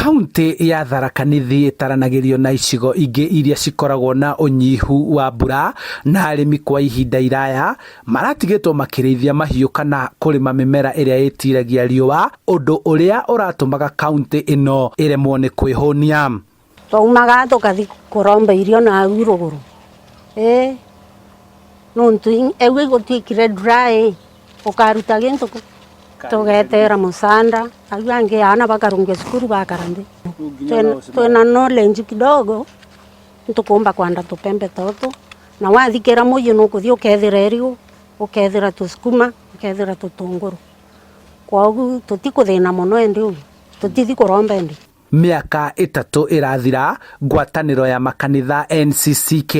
Kaunti ya Tharaka Nithi ĩtaranagĩrio na icigo ingĩ iria cikoragwo na ũnyihu wa mbura na arĩmi kwa ihinda iraya maratigĩtwo makĩrĩithia mahiũ kana kũrĩma mĩmera ĩrĩa ĩtiragia riũa, ũndũ ũrĩa ũratũmaga kaunti ĩno ĩremwo nĩ kwĩhũnia. Twaumaga tũkathi kũromba irio na au rũgũrũ ĩ nontu eu igũtuĩkire dry ũkaruta gĩntũ kũ tũgetera mũcanda au angĩ ana bakarũngia cukuru bakara nthĩ. Twĩna knowledge kidogo nĩtũkũmba kwanda tũpembe tũtũ na wathikĩra mũiĩ nũkũthiĩ ũkethĩra ĩrigũ, ũkethĩra tũsukuma, ũkethĩra tũtũngũrũ, kwoguo tũtikũthĩna mũno ĩndĩ ũguo tũtithi kũromba ĩndĩ. Mĩaka 3 ĩrathira, ngwatanĩro ya makanitha NCCK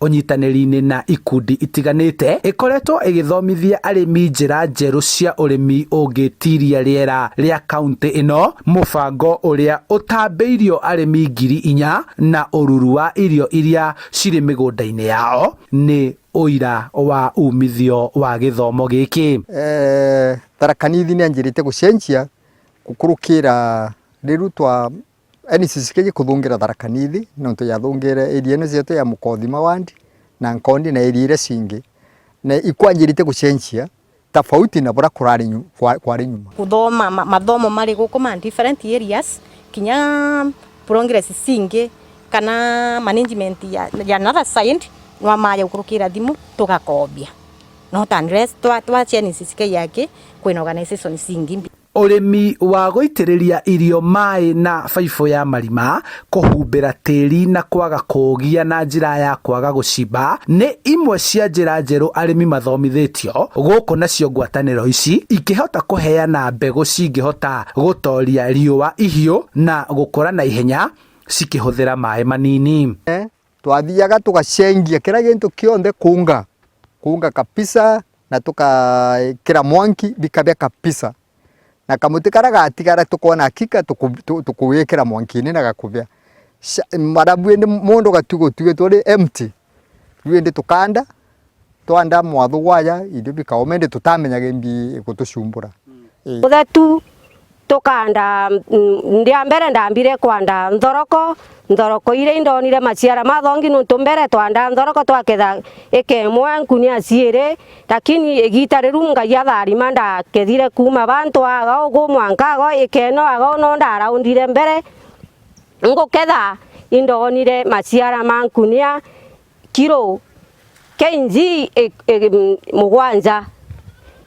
ũnyitanĩri-inĩ na ikundi itiganĩte ĩkoretwo ĩgĩthomithia arĩmi njĩra njerũ cia ũrĩmi ũngĩtiria rĩera rĩa kaunti ĩno, mũbango ũrĩa ũtambĩirio arĩmi 4,000 na ũruru wa irio iria cirĩ mĩgũnda-inĩ yao nĩ ũira wa umithio wa gĩthomo gĩkĩ. Tharaka Nithi nĩ anjĩrĩte gũcenjia gũkũrũkĩra rĩu twa NCCK gĩkũthũngĩra Tharaka Nithi nontu yathũngĩre area ĩno cietũ ya Mũkothi Mawandi na Nkondi na area iria cingĩ na ikwanjĩrĩte gũcenjia tofauti na bũrĩa kũrarĩ kwarĩ nyuma. Gũthoma mathomo marĩ gũkũ ma different areas kinya progress cingĩ kana management ya another side no maya gũkũrũkĩra thimũ tũgakobia not unless twa NCCK yake kwĩna organization cingĩ. Ũrĩmi wa gũitĩrĩria irio maĩ na baibũ ya marima, kũhumbĩra tĩri na kwaga kũũgia na njĩra ya kwaga gũcimba nĩ imwe cia njĩra njerũ arĩmi mathomithĩtio gũkũ, nacio ngwatanĩro ici ikĩhota kũheana mbegũ cingĩhota gũtoria riũa ihiũ na gũkũra na ihenya cikĩhũthĩra maĩ manini. Twathiaga tũgacengia kĩrĩa gĩntũ kĩonthe kũnga kũnga kabisa na tũkekĩra mwanki bikabĩa kabisa na kamũtĩ karĩa gatigara tukona hakika tukuwikira mwanki-inĩ na gakũbĩa marabu ĩndĩ mũndũ gatigũtigĩtwo rĩ empty rĩu ĩndĩ tũkanda twanda mwathu gwaya irio bikaoma ĩndĩ tũtamenyaga mbi ĩgũtũcumbũra. Mũthetu tukanda ndia mbere ndambire kwanda nthoroko, nthoroko iria indonire maciara mathongi nuntu mbere twanda nthoroko twaketha ikemwe nkunia ciiri, lakini igita riru Ngai atharima ndakethire kuma bantu aga ugu mwanka ago ikeno ago no ndaraundire mbere nguketha indonire maciara ma nkunia kiro keinji 7,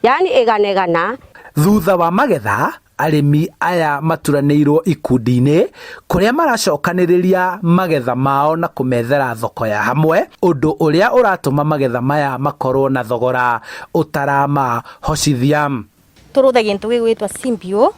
yani 100. Thutha wa magetha arĩmi aya maturanĩirwo ikundi-inĩ kũrĩa maracokanĩrĩria magetha mao na kũmethera thoko ya hamwe, ũndũ ũrĩa ũratũma magetha maya makorwo na thogora ũtaramahocithia. Tũrũthe gĩntũ gĩgwĩtwa CBO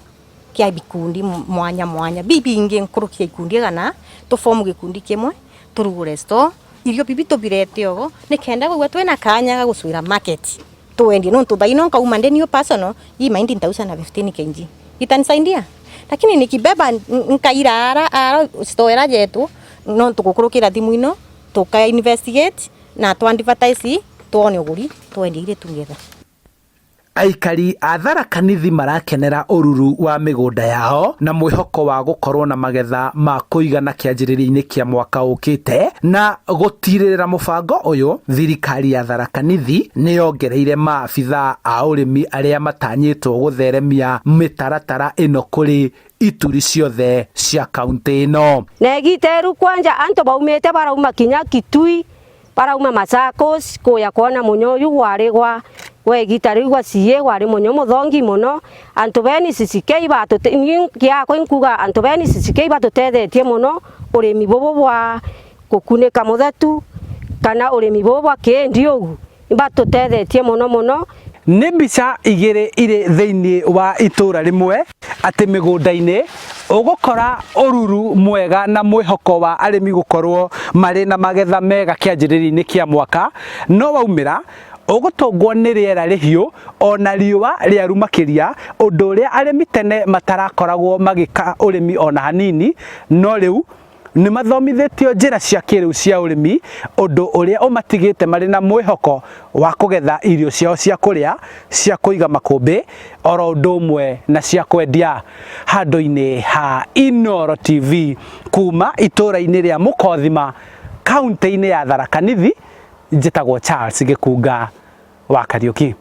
kĩa bikundi mwanya mwanya bibingi nkũrũ kia ikundi 100 tũbomu gĩkundi kĩmwe tũrugũre store irio bibi tũbirete ogo nĩ kenda gũigua twĩna kanya ga gũcwĩra market tuendie no thaa ino nkauma nde niyo personal hii mahindi nitauza na 15 kg itanisaidia, lakini nikibeba nkaira ara ara store era yetu no tugukurukira thimu ino tuka investigate na tu advertise tuone uguri twendie iria tungetha. Aikari a Tharaka Nithi marakenera ũruru wa mĩgũnda yao na mwĩhoko wa gũkorwo na magetha ma kũigana kĩanjĩrĩria-inĩ kĩa mwaka ũkĩte. Na gũtirĩrĩra mũbango ũyũ, thirikari ya Tharaka Nithi nĩ yongereire maabithaa a ũrĩmi arĩa matanyĩtwo gũtheremia mĩtaratara ĩno kũrĩ ituri ciothe cia kaunti ĩno. Na igiteru kwanja antu baumĩte barauma kinya Kitui, barauma Machakos kuya kuona munyo uyu gwari gwa gwegita riu gwa CA gwari munyo muthongi muno. Antu beni CCK batute ni kiakwa inkuga antu beni CCK batutethetie muno urimi bubu bwa gukunika muthetu kana urimi bubu bwa kiendi ugu batutethetie muno muno. Nĩ mbica igĩrĩ irĩ thĩinĩ wa itũra rĩmwe atĩ mĩgũnda-inĩ ũgũkora ũruru mwega na mwĩhoko wa arĩmi gũkorwo marĩ na magetha mega kĩanjĩrĩria-inĩ kĩa mwaka, no waumĩra ũgũtũngwo nĩ rĩera rĩhiũ ona riũa rĩaru makĩria, ũndũ ũrĩa arĩmi tene matarakoragwo magĩka ũrĩmi ona hanini, no rĩu Nĩ mathomithĩtio njĩra cia kĩrĩu cia ũrĩmi, ũndũ ũrĩa ũmatigĩte marĩ na mwĩhoko wa kũgetha irio ciao cia kũrĩa, cia kũiga makũmbĩ, oro ũndũ ũmwe na cia kwendia. Handũ-inĩ ha Inooro TV kuma itũũra-inĩ rĩa Mũkothima, kaũntĩ-inĩ ya Tharaka Nithi, njĩtagwo Charles Gĩkunga wa Kariũki.